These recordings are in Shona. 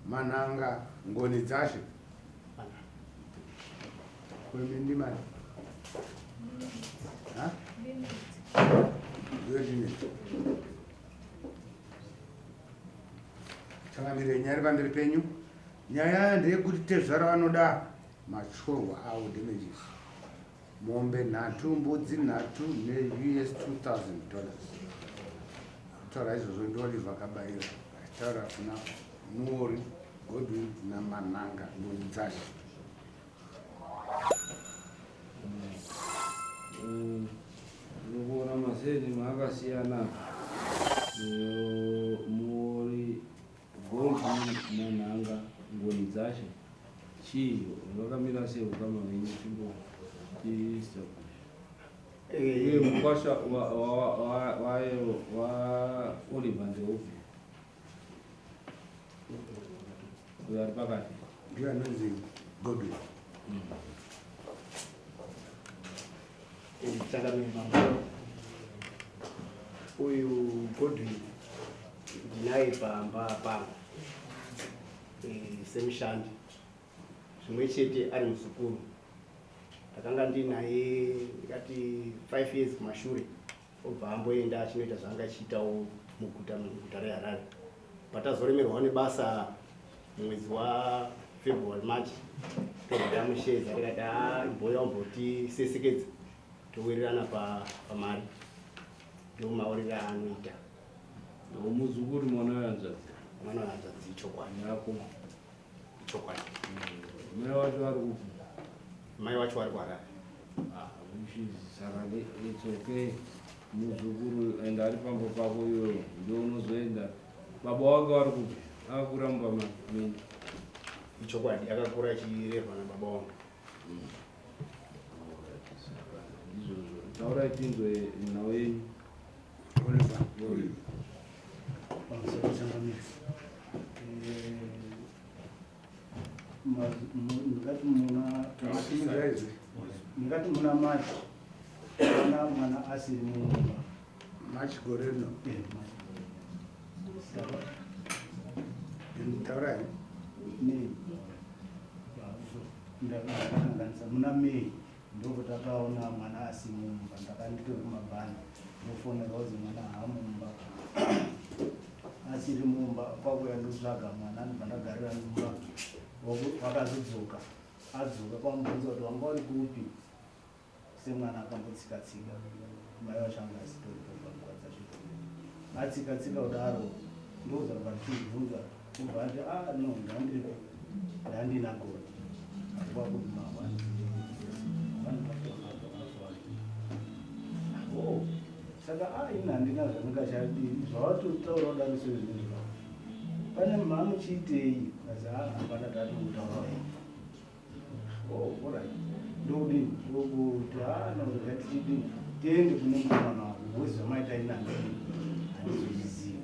Manhanga Ngoni Dzashe. Kwemi ndimani? Ha? Ndiwe ndine. Changamire, nyaya iri pamberi penyu. Nyaya ndeyekuti tezvara vanoda matyorwa awo damages. Mombe nhatu, mbudzi nhatu neUS 2000 dollars. Kutaura izvozvo ndiOliver Kabaira achitaura kuna Muori Godwin naMananga Ngonidzashe. Unokuona maseni maakasiyana Muori Godwin naNhanga Ngonidzashe. Chii vakamira sei ukama hwenyu chimbo tiestablish. Uye mukwasha wa Oliver ndeupi? Uyo ari pakati. Ndiye anonzi Godwin. Changamire mambo. Uyu Godwin ndinaye pamba pangu. Semushandi zvimwe chete ari muzukuru ndakanga ndinaye ndikati 5 years kumashure obva amboenda achinoita zvaanga achiitawo muguta muguta reHarare patazoremerwawo nebasa mumwedzi waFebruary March tobva tamusheedza tikati haa imboya umbotisesekedza towirirana pamari ndomaurire aanoita. Muzukuru mwana wehanzvadzi. Mwana wehanzvadzi ichokwadi. Yako. Ichokwadi. Mai wacho vari kupi? Mai wacho vari kuHarare. Ah, which is saka it's okay. Muzukuru and ari pamba pako iyoyo ndio unozoenda. Baba wake vari kupi? Akakura mumba menyu. Ichokwadi akakura achirerwa nababa wangu. Ndizvozvo. Taurai tinzwe nhau yenyu. Oliver. Pamusoro changamire. Ndingati muna Simudzai izwi. Ndingati muna March mwana mwana asiri mumba. March gore rino. March. Saka Taurai. May. Ndakakanganisa muna May. Ndopatakaona mwana asi mumba, ndakanditori kumabhani ndofonerwa kuzi mwana haamumba asiri mumba kwakuya ndotsvaga mwana ndobva ndagarira mumba wakazodzoka adzoka kwamubvunza kuti wanga uri kupi semwana akambotsika tsika mai vacho anga asitoripo panguva dzacho atsika tsika kudaro ndozabva ndichimubvunza obva ati ah no ndandiripo ndandina godi Oh, saka ah, ini handina zvandingachadii zvawatotaura kudaro sezvinezvi pane mamuchiitei asi ah, hapana tatongotaura oh, alright ndokudini ndokuti ah, no rega tichidini tiende kune mukomana wako because zvamaita ini handidi handizozvizivi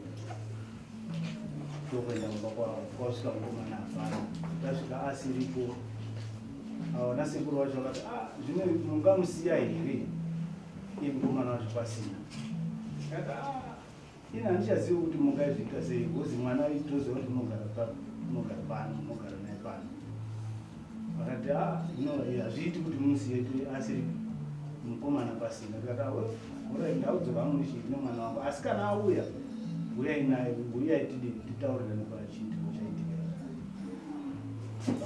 ndokuenda kumba kwavo kwasvika mukomana hapana tasvika asiripo avo nasekuru vacho vakati ah zvino mungamusiya here iye mukomana wacho pasina akati ah ini handichazivi kuti mungaizviita sei because mwana toziva kuti unogara pano unogara pano unogara naye pano vakati ah no hazviiti kuti musiye asiri mukomana pasina ndikati ah, alright ndaudzoka hangu ndichii nemwana wangu asi kana auya huyai naye huyai tidini titaurirane pachiitiko chaitika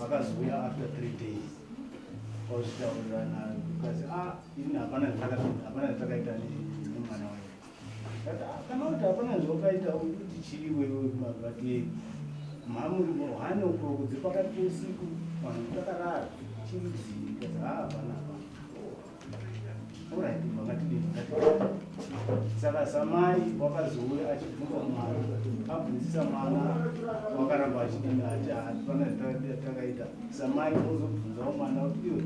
vakazouya after 3 days kwazvitaurirana because ah ini hapana hapana zvatakaita nemwana wangu. Ndati, ah, kana kuti hapana zvawakaita kuti chii wewe mavati mamuri hane o'clock dzepakati peusiku vanhu takarara chirudzii kazi ha hapana hapana. Alright, vangatidii vangatidii. Saka samai wakazouya achibvunza mwana abvunzisa mwana wakaramba achidini ati hapana zvatakaita. Samai ozobvunzawo mwana kuti iwe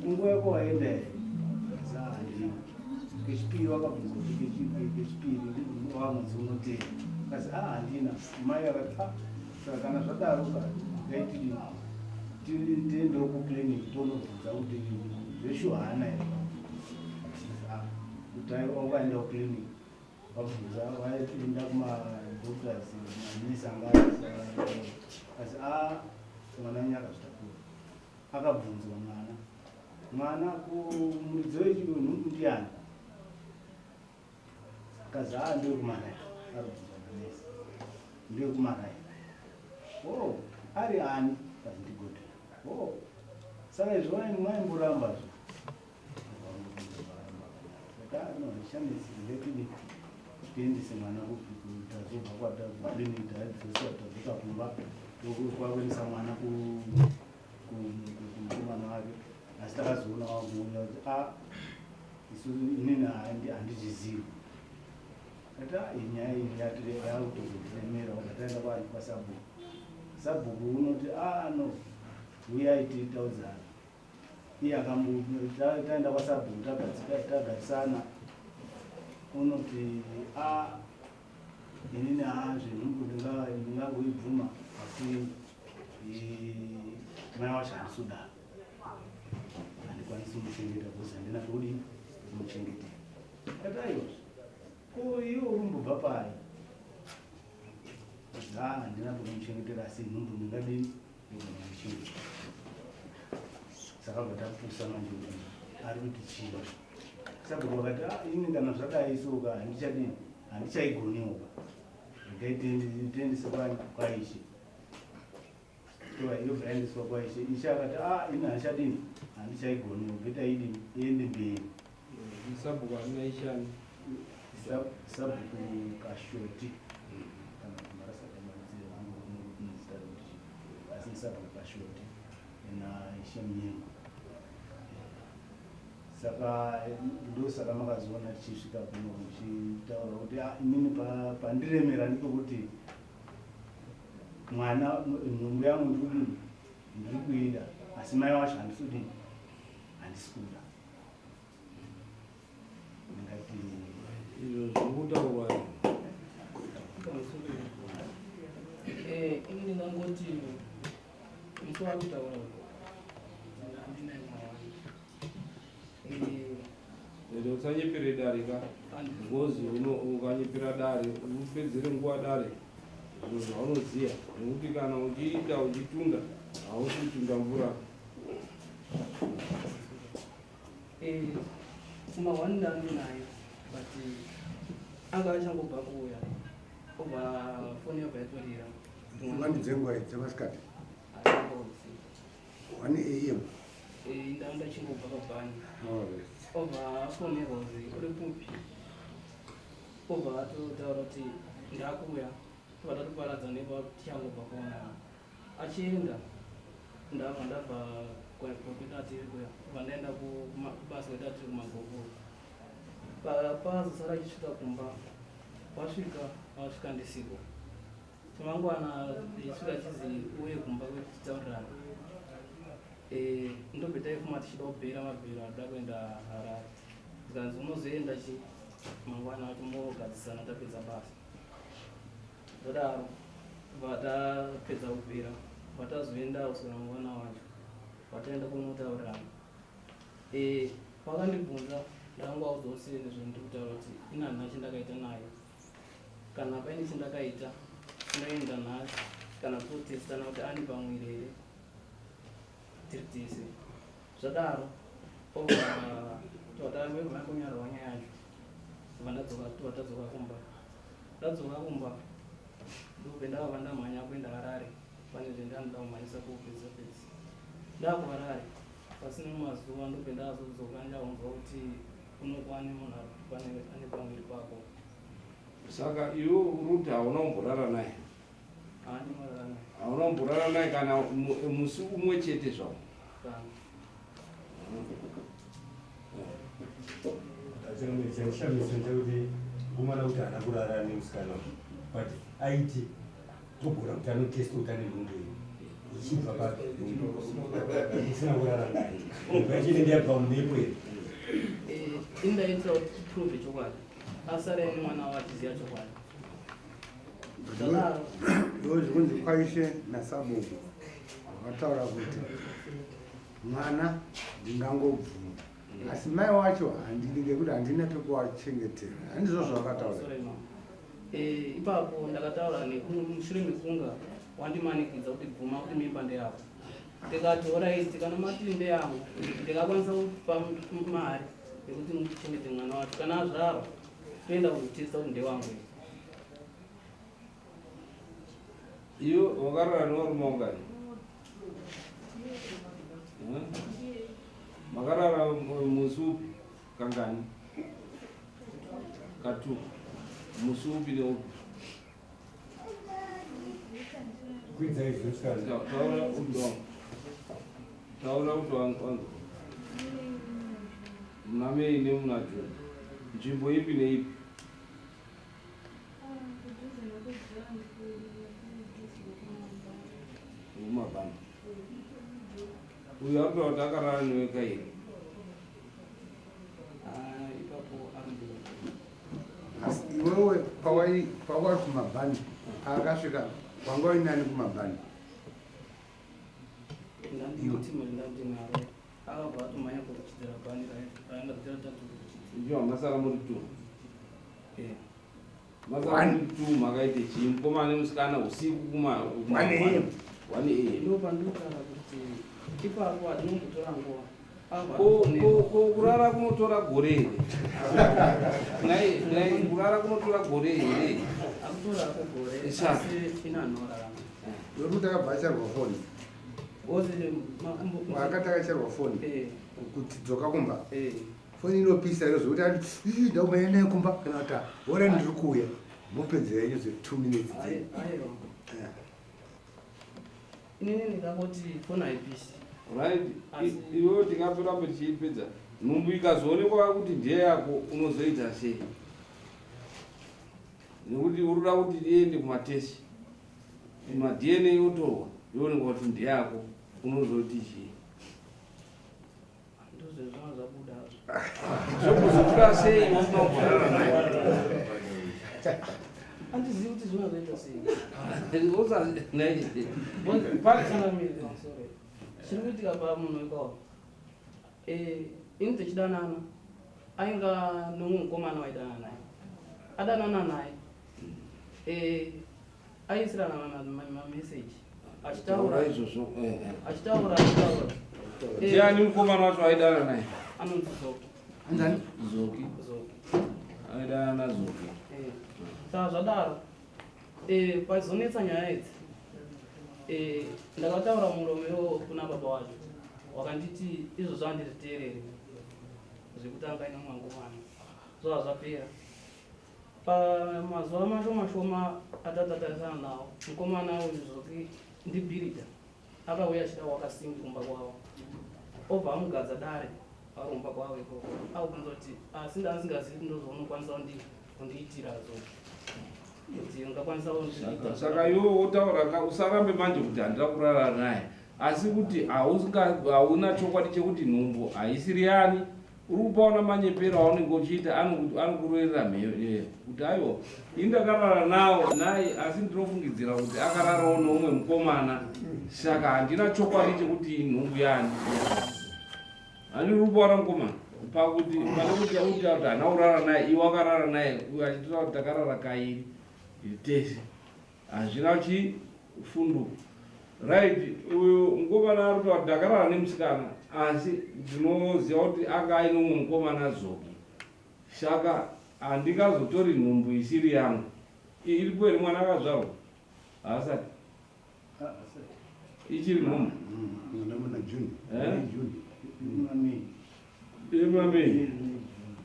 kunguva yako waenda here? Kazi handina. Kechipiri wakabvunzwa kuti kechipiri wamwedzi unotera kasi a handina mai akati a saka kana zvadaro ka ngaitidini tiendewo kuclinic tonobvunza kuti zveshuwa haana here kuti wakaenda kuclinic. Vabvunza vaenda kumadoctors, manesi anga asi a mwana wenyu akazvitakura. Akabvunzwa mwana, mwana kumuridzi wechinhu ndiani? Akazi a ndewekumarai. Arikubvunzwa nanesi, ndewekumarai. Oh, ari ani? Akazi ndiGodwin. Oh, saka izvo maimboramba zvo. Tiendese mwana tazobva kwataclinic tadzosa tadzoka kumba kwakuendesa mwana kumukomana wake, asi takazoona wakuuya kuti a isu inini handizvizivi. Kati a inyaya iyi yakutozotiremera. Wakataenda kwasabhuku, sabhuku unoti a no, uyai titaudzana. Iye akambo taenda kwasabhuku, tagarisana, unoti a inini a zvenhumbu ndingangoibvuma, asi mai wacho handisi kudaro, handikwanisi kumuchengeta because handina pekudini kumuchengetera. Kati aiwa, ko iwe urimbobva pai? A handina pekumuchengetera, asi nhumbu ndingadini, ndogona kumuchengeta. Saka bva tapusa manje kuti ari kuti chii. Sabhuku vakati a ini kana zvadai soka handichadini, handichaigoniwo ka, regai tiendese kwaishe. Yobva yaendeswa kwaishe. Ishe akati a ini handichadini, handichaigoniwo, better idini, iende mberi. Sabhuku hatina ishani. Sabhuku Kashoti, kana kuti marasakamanzita rekuti, asi sabhuku Kashoti naishe Munyengo. Saka ndosaka makazoona tichisvika kuno muchitaura kuti ah, inini pandiremera ndepekuti mwana nhumbu yangu ndikudini, ndiri kuida, asi mai wacho handisi kudini, handisi kuda. Ndingati izvo zviri kutaurwa. Ini ndingangoti musi wari kutaura handina mwana wangu. Ende usanyepere dare ka, ngozi ukanyepera dare upedzere nguva dare zvinhu zvaunoziva, nekuti kana uchiita uchitunda hausi kutunda mvura. Kuma one ndandinayo, but anga achangobva kuuya, obva foni yobva yatorira. Wani dzenguva idzi dzemasikati? 1 a.m.? Ndanga ndachingobva pabhani, obva afonerwa kuzi uri kupi, obva atotaura kuti ndakuuya, tobva tatoparadza nepa tichangobva kuonana. Achienda ndabva ndabva kwedatiri kuya, obva ndaenda kubasa kwedatiri kuMagogo. Pazosara achisvika kumba, wasvika wasvika ndisiko. Chamangwana ichisvika chizi uye kumba kwedu titaurirana. Ndobve taifuma tichida kubhera mabhero anoda kuenda Harare, zikanzi unozoenda chi mangwana acho mogadzisana tapedza basa. Zvadaro vatapedza kubhera, vatazoenda kuswera mangwana wacho, vataenda kunotaurirana. Pakandibvunza ndakangovaudza kuti nezvendiri kutaura kuti ina handina chandakaita naye, kana paine chandakaita tinoenda nhasi kana totestana kuti ane pamwiri here tiri tese. Zvadaro obva nyaya yacho, bva ndadzoka, tobva tadzoka kumba. Ndadzoka kumba ndobve ndavabva ndamhanya kuenda Harare, pane zvendanoda kumhanyisa kuupedzisa pedzisa. NdakuHarare pasina mazuva ndobve ndazodzoka, ndaunzwa kuti unokwane munhu ane pamwiri pako. Saka iwe uri kuti hauna kumborara naye? Haandimarara naye. Hauna kumborara naye kana musi umwe chete zvawo? Kana. Chandishamisa ndechekuti mukomana kuti haana kurara nemusikana uyu, but aiti togona kuti anotesta kuti ane nhumbu iyi ichibva papi usina kurara naye? Nhumbu yacho inenge yabva mumhepo here? Ini ndaitira kuti tiprove chokwadi, asare nemwana wavo achiziva chokwadi. Zvadaro Iwo zvikunzi kwaishe nasabhuku vakataura kuti mwana ndingangobvuma. Asi mai wacho handidi ngekuti handina pekuwachengetera. Handizvo zvawakataura. Sorry, mama. Eh, ipapo ndakataura mushure mekunga wandimanikidza kuti bvuma kuti mimba ndeyako. Ndikati horaiti kana mati ndeyangu ndingakwanisa kupa mari yekuti muchengete mwana wacho kana azvarwa toenda kunotesta kuti ndewangu here. Iyo wakarara nevarume wangani? Makarara musi upi kangani? Katu. Musi upi neupi? Kwidza izvi musikana. Taura kuti wangu. Taura kuti wangu. wangu. Muna May nemuna June. Nzvimbo ipi neipi? Kumabanda. Uyu ari kutaura kuti akarara newe kairi. Ah, ipapo arikuti. Asi iwewe pawai pawari kumabhani paakasvika wanga uinani kumabhani? Ndandikuti ndandinaro. Akabva atomhanya kuruchidzira bhani raanga tiratatu kuruchidzira. Ndiyo masara muri tu. Eh. Masara muri tu makaite chii? Mukomana nemusikana usiku kuma 1 a.m. 1 a.m. Ndo pandinotaura kuti ipapo hatinombotora nguva. Akabva Ko atofonera. ko ko kurara kunotora gore here? Nai nai kurara kunotora gore here? Akutora ako gore Isa. asi inanorarama. Wekuti akabva acharwa foni. Ose makumbo. Wakati akacharwa foni Eh. kuti dzoka kumba. Eh. Foni inopisa iro zvekuti ati "Ii, ndakumhanya naye kumba kana kuti hora ndiri kuuya. Mopedza yenyu zve 2 minutes. Aiwa. Inini ndingangoti foni haipisi. Right, iwewe tingatoramba tichiipedza. Nhumbu ikazoonekwa kuti ndiye yako unozoita sei? Nekuti uri kuda kuti iende kumatesti. MaDNA yotorwa yoonekwa kuti ndiye yako unozoti chii? Ndozvezvanga zvabuda hazvo. Zvokuzobuda sei wasina kumborara naye? Handizivi kuti zvinozoita sei. Sorry. Chiri kuitika pamunhu ikawo. Eh, ini tichidanana ainga nomumwe mukomana waidanana naye. Adanana naye. Eh, aisirana mameseji achitaura Taura izvozvo. achitaura achitaura. Eh, Ndiani mukomana wacho aidana naye? Anonzi Zoki. Anzani? Zoki. Zoki. Aidana naZoki. Eh, saka zvadaro eh, pazonetsa nyaya idzi eh, ndakataura muromo iwo kuna baba wacho wakanditi izvozvo handizviteereri zvekutanga ina mwangomana zvava zvapera pamazuva mashoma shoma atatatarisana nawo mukomana uyu Zoki ndibhirida akauya achida wakasimbi kumba kwavo obva amugadza dare arumba kwavo ikoko akubvunza kuti asi ndandisingazivi kuti ndozvaunokwanisa kundiitira Zoki kuti ungakwanisa kundiita Saka iwe wotaura ka usarambe manje kuti handina kurara naye asi kuti hauna chokwadi chekuti nhumbu haisiri yani uri kupaona manyepero aunenge uchiita anokuroverera mheyo kuti aiwa ini ndakarara nawo naye asi ndinofungidzira kuti akararawo neumwe mukomana saka handina chokwadi chekuti inhumbu yani handiri kupaona mukomana pakuti pane kuti uti kuti handina kurara naye iwe wakarara naye uyo achitaura kuti takarara kairi tese hazvina chifunduko. Right, uyu mukomana ari kutaura kuti ndakarara nemusikana asi ndinoziva kuti anga aine umwe mukomana Zoki saka handingazotori nhumbu isiri yangu. Iripo here mwana akazvarwa? Haasati. Ichiri nhumbu. Mwana muna June. Eh? May, June. Muna May. Iri muna May.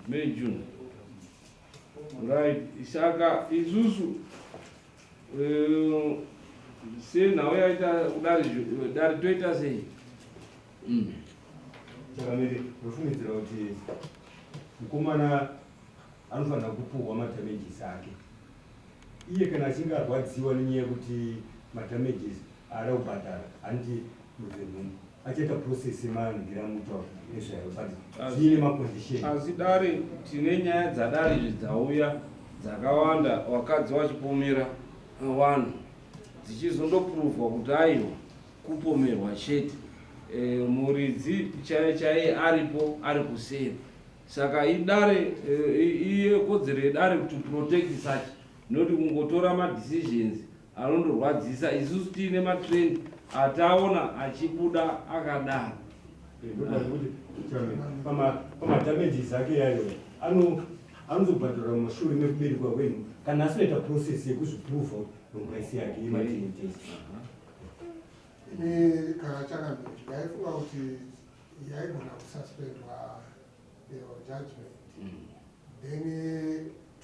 May June. Right, saka isusu senhau yaita kudari dare toita sei? Chakamire, ndofungidzira kuti mukomana anofanira kupuhwa madamages ake. Iye kana achinge arwadziwa nenyaya yekuti madamages aada kubhadhara handiti mudzenhumbu achaita process yemanhingira mutauro nezvayo but zviine macondition. Asi dare tine nyaya dzadare izvi dzauya dzakawanda vakadzi vachipomera vanhu dzichizondopuruvhwa kuti aiwa kupomerwa chete. e, muridzi chaiye chaiye aripo ari kuseri. Saka idare e, iye kodzero yedare to protect such, not kungotora madecisions anondorwadzisa. Isusu tiine matrend ataona achibuda akadaro. Ndokuti pamadamages ake yayo anozobhadhara mumashure mekuberekwa kwenyu kana asinoita process yekuzviprova kuti nhumbu haisi yake yemaDNA test. Ini kana chakamiri, ndaifunga kuti yaigona kususpendwa iyo judgment, then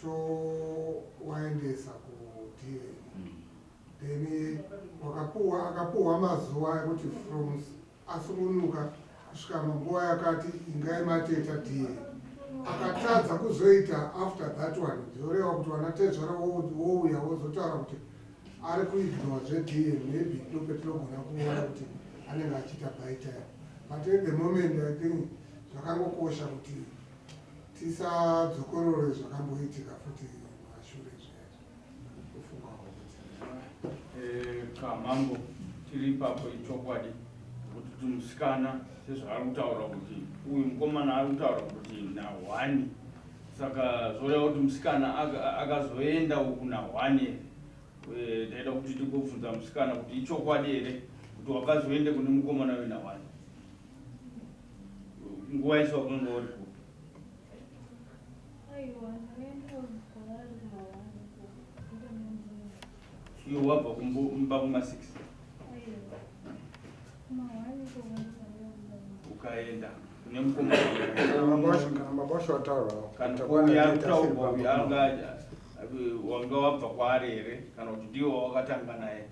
towaendesa kuDNA, then wakapuwa akapuhwa mazuva ekuti from asungunuka kusvika munguva yakati ingai mateta DNA. Akatadza kuzoita after that one, zvoreva kuti vanatezvara wouya wozotaura kuti ari kuignore zveDNA. Maybe ndopetinogona kuona kuti anenge achiita buy time, but at the moment I think zvakangokosha kuti tisadzokorore zvakamboitika futi mashure zviya. Kufunga kuti Kamambo, tiri ipapo. Ichokwadi kuti kuti musikana sezvaari kutaura kuti uyu mukomana ari kutaura kuti na1, saka zvoreva kuti musikana akazoenda uku na1 here? Taida kuti tigobvunza musikana kuti ichokwadi here kuti wakazoende kune mukomana uyu na1 nguva yese wakanga uri kupi? Aiwa, ndakaenda kwavari kuma1. Iwe wabva kumba kuma6? Aiwa, kuma1. Ukaenda kune mukomana? Kana baba vacho vataura. Kana uyu ari kutaurwa uyu anga wanga wabva kwaari here, kana kuti ndiwo wakatanga naye?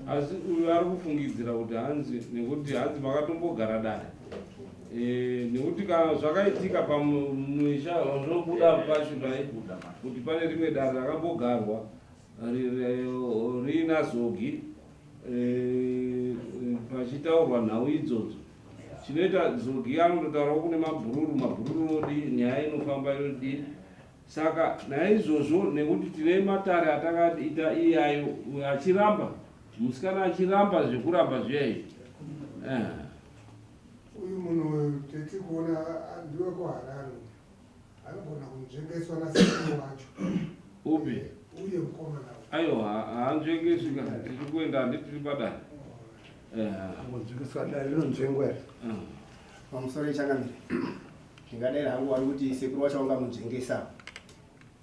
Asi uyu ari kufungidzira kuti hanzi nekuti hanzi makatombogara dare. Nekuti kana zvakaitika pamusha zvinobuda pacho dai kuti pane rimwe dare rakambogarwa riina Zogi, pachitaurwa nhau idzodzo. Chinoita Zogi anondotaurawo kune mabhururu, mabhururu odi nyaya inofamba inodii. Saka naizvozvo, nekuti tine matare atakaita iyayo, achiramba musikana achiramba zvekuramba zviya izvi. Uyu munhu uyu teti kuona ndiwe kuHarare, anogona kunzvengeswa nasekuru wacho. Upi? Uye mukomana. Aiwa, haanzvengeswi kana tiri kuenda, handi tiri padare. Kunzvengeswa, dare rinonzvengwa here? Pamusoro yechangamire, ndingadai hangu wari kuti sekuru wacho wangamunzvengesa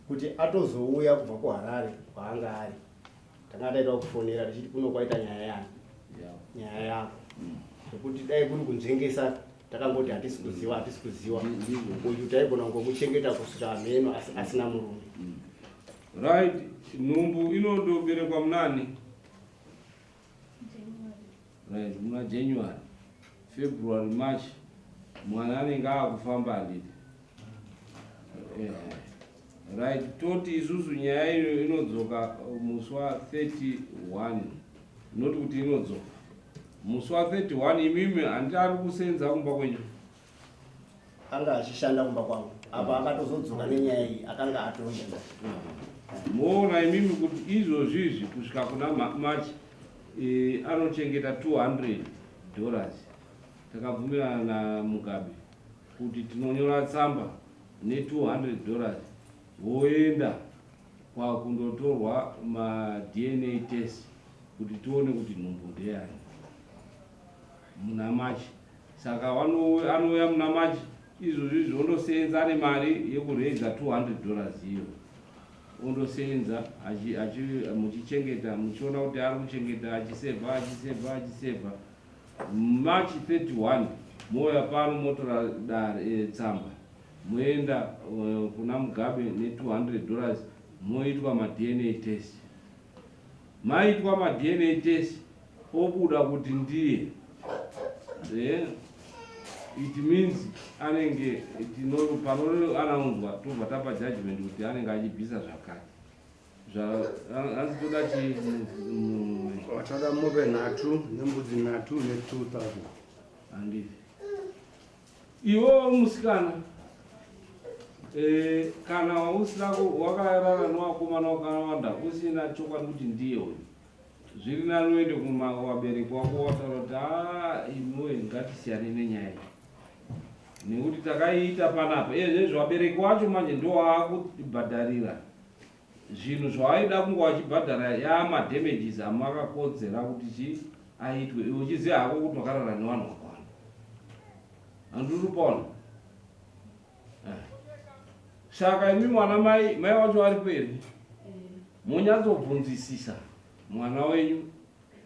kuti atozouya kubva kuHarare kwaanga ari. Tanga taita kufonera tichiti kuno kwaita nyaya yani, nyaya yako, nekuti dai kuri kunzvengesa takangoti hatisi kuziva, hatisi kuziva uyu, taigona kungomuchengeta kusvika mheno asina murume. Right, nhumbu inondoberekwa munani? Right, muna January, February, March mwana anenge akufamba, handiti? Right, toti isusu nyaya iyo inodzoka musi wa31, noti kuti inodzoka musi wa31. Imimi handiti ari kusenza kumba kwenyu? Anga achishanda kumba kwangu apa, akatozodzoka nenyaya iyi akanga atoenda. Moona imimi kuti izvozvi izvi kusvika kuna March, anochengeta $200. Takabvumirana naMugabe kuti tinonyora tsamba ne$200, voenda kwakundotorwa maDNA test kuti tione kuti nhumbu ndeyani muna March. Saka anouya muna March izvozvi izvi, ondosenza ane mari yekuraisa $200 iyo, ondosenza muchichengeta, muchiona kuti ari kuchengeta, achisevha, achisevha, achisevha. March 31 mouya pano, motora dare tsamba, moenda kuna Mugabe ne$200, moitwa maDNA test. Maitwa maDNA test, obuda kuti ndiye, it means anenge panoanaunzwa tobva tapa judgment kuti anenge achibvisa zvakati. Hanzi toda chi Vachada mombe nhatu nembudzi nhatu ne2000. Handiti iwewo musikana, kana usina wakarara nevakomana wakawanda usina chokwadi kuti ndiye uyu. Zviri nani uende kuvabereki wako wataura kuti haa imiwe ngatisiyane nenyaya iyi nekuti takaiita panapa. Iye zvezvo vabereki wacho manje ndowaakubhadharira zvinhu zvawaida kunge wachibhadhara yamadamages amakakodzera kuti chi aitwe iwe uchiziva hako kuti wakarara nevanhu vakawanda. Handiri kupaona. Saka imi mwana mai mai wacho varipo here? Monyatsobvunzisisa mwana wenyu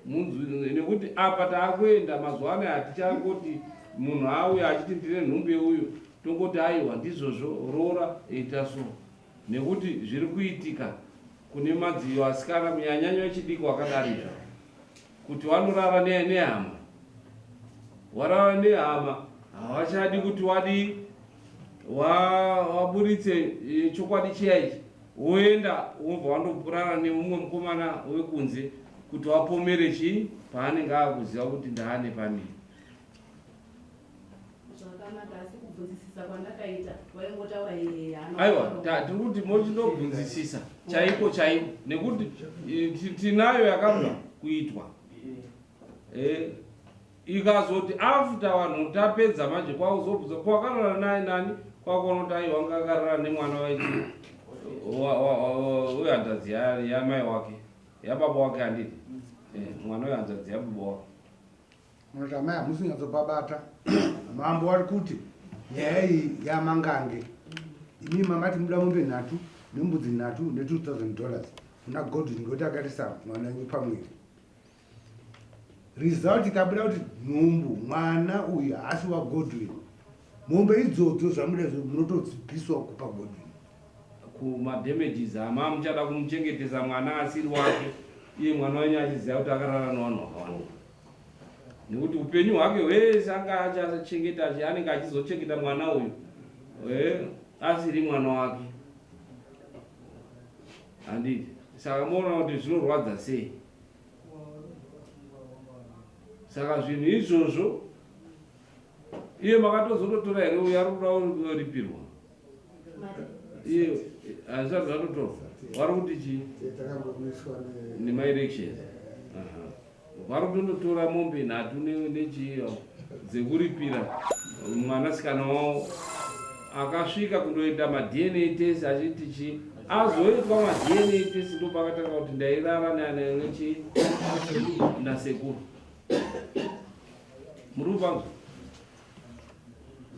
munzwi nekuti apa taakuenda mazuva ano hatichangoti munhu auya achiti ndine nhumbu yeuyu tongoti aiwa ndizvozvo roora ita so nekuti zviri kuitika kune madziyo asikana kunyanyanya wechidiki wakadarizvo kuti wanorara nehama warara nehama havachadi kuti wadii waburitse eh, chokwadi chiya ichi woenda wobva wandoburara neumwe mukomana wekunze kuti wapomere chii paanenge akuziva kuti ndaane pamiri aiwa tiri kuti mochindobvunzisisa chaiko chaiko nekuti eh, tinayo yakabva kuitwa eh, Ikazoti after vanhu tapedza manje kwakuzobvunza ko wakarara naye nani kwakuona kuti aiwa anga akarara nemwana wechi wehanzvadzi yamai wake yababa wake handiti eh, mwana wehanzvadzi yababa wake. Munoti amai hamusi kunyatsopabata. Mambo wari kuti nyaya iyi yamangange imi mamati muda mombe nhatu nembudzi nhatu ne 2000 dollars kuna Godwin ngekuti akatisa mwana wenyu pamwiri. Result ikabuda kuti nhumbu mwana uyu haasi waGodwin. Mombe idzodzo zvamuda izvo munotodzibviswa kupa Godwin. Kumadamages hama muchada kumuchengetesa mwana asiri wake iye mwana wenyu achiziva kuti akarara nevanhu vakawanda nekuti upenyu hwake hwese anga achachengeta anenge achizochengeta mwana uyu eh, asiri mwana wake handiti saka moona kuti zvinorwadza sei Saka zvinhu izvozvo iye makatozototora here uyo ari kuda kuripirwa iye hazvisati zvatotorwa vari kuti chii nemaelections vari kutondotora mombe nhatu nechii dzekuripira mwanasikana wavo akasvika kundoita maDNA test achiti chii azoitwa maDNA test ndopakatanga kuti ndairara nechii nasekuru muri kupanzwa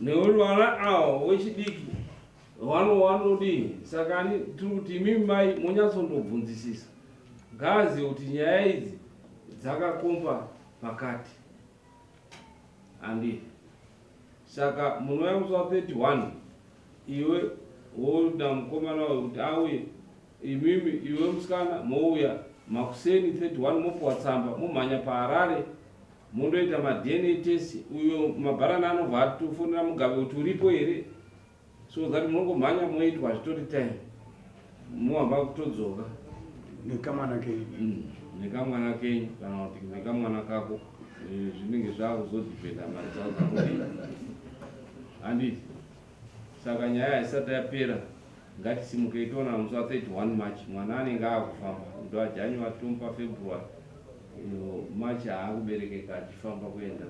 nekuti vana ava wechidiki vano vanodii saka ani tiri kuti imimi mai monyatsondobvunzisisa ngaazive kuti nyaya idzi dzakakomba pakati Handiti saka munouya musi wa 31 iwe woda mukomana uyo kuti auye imimi iwe musikana mouya makuseni 31 mopuwa tsamba momhanya paHarare mondoita maDNA test uyo mabharani anobva atofonera Mugabe kuti uripo here so that munongomhanya moitwa zvitori time mohamba kutodzoka nekamwana kenyu mm, nekamwana kenyu kana kuti nekamwana kako eh, zvinenge zvakuzodhipenda mari dzavo dzakudii handiti saka nyaya haisati yapera ngatisimukei toona musi wa 31 march mwana anenge akufamba ndoajanuary tomupa february march haakuberekeka achifamba kuenda